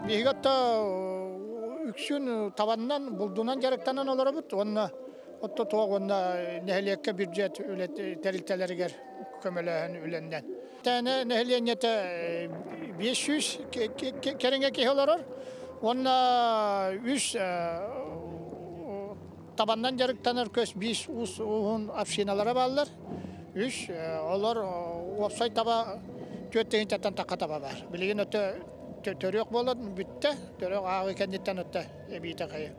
Биһиги үксүн табаннан, булдунан дьарыктанан олоробут. Уонна отто туох уонна нэһилиэккэ бюджет тэрилтэлэригэр көмөлөһөн үлэннэн. Тээнэ нэһилиэнньэтэ 500 кэриҥэ киһи олорор. Уонна үс табаннан дьарыктанар көс биис уус уһун общиналара бааллар. Үс олор уопсай таба түөрт тыһыынчаттан тахха таба бар. Билигин өтө төрүөх буолан бүттэ. Төрүөх ааҕыы кэнниттэн өттө эбиитэ хайы.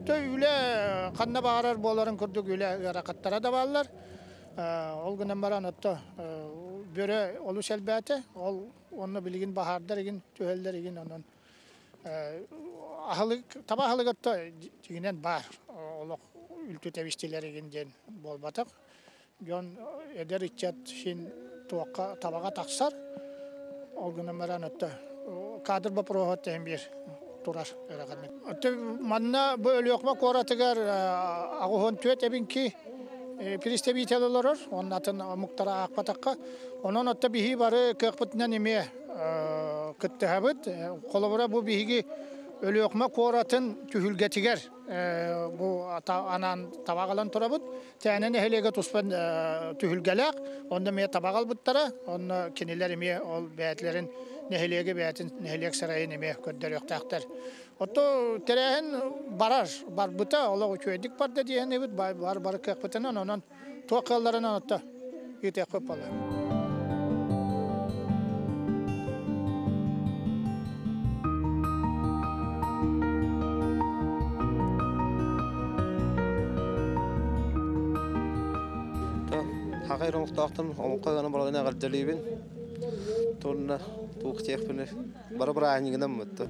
Тө үлэ ханна баҕарар буоларын курдук үлэ ыарахаттара да бааллар. Ол гынан баран отто бөрө олус элбээтэ. Ол онно билигин баһаардар игин түһэллэр игин онон аһылык таба аһылыгатта дьиҥинэн баар олох үлтү тэбистилэр игин диэн буолбатах. Дьон эдэр ыччат син туохха табаҕа тахсар. Ол гынан баран отто кадр боппуруоһа тэһин биир турар ыараханнык. Манна бу Өлүөхүмэ куоратыгар 84 эбинки представитель олорор, онон атын омуктара аахпатахха. Онон отто биһи бары кыахпытынан эмиэ кыттыһабыт. Холобура бу биһиги Өлүөхүмэ куоратын түһүлгэтигэр бу анаан табаҕ ылан турабыт. Тээнэ нэһилиэгэ туспа түһүлгэлээх, онно эмиэ табаҕ ылбыттара, онно кинилэр эмиэ ол бэйэтилэрин нэһилиэги бэйэтин нэһилиэк сарайын эмиэ көрдөрүөхтээхтэр. Отто тэрээһин барар, барбыта, олох үчүгэйдик барда диэһинибит, бар бары кыахпытынан, онон туох кыалларынан отто ыытыахпыт буолар. Хахайр омуктаахтан омукка гана баралын эҕэрдэлиибин. Туонна туох диэхпиний бары бырааһынньыгынан мытты.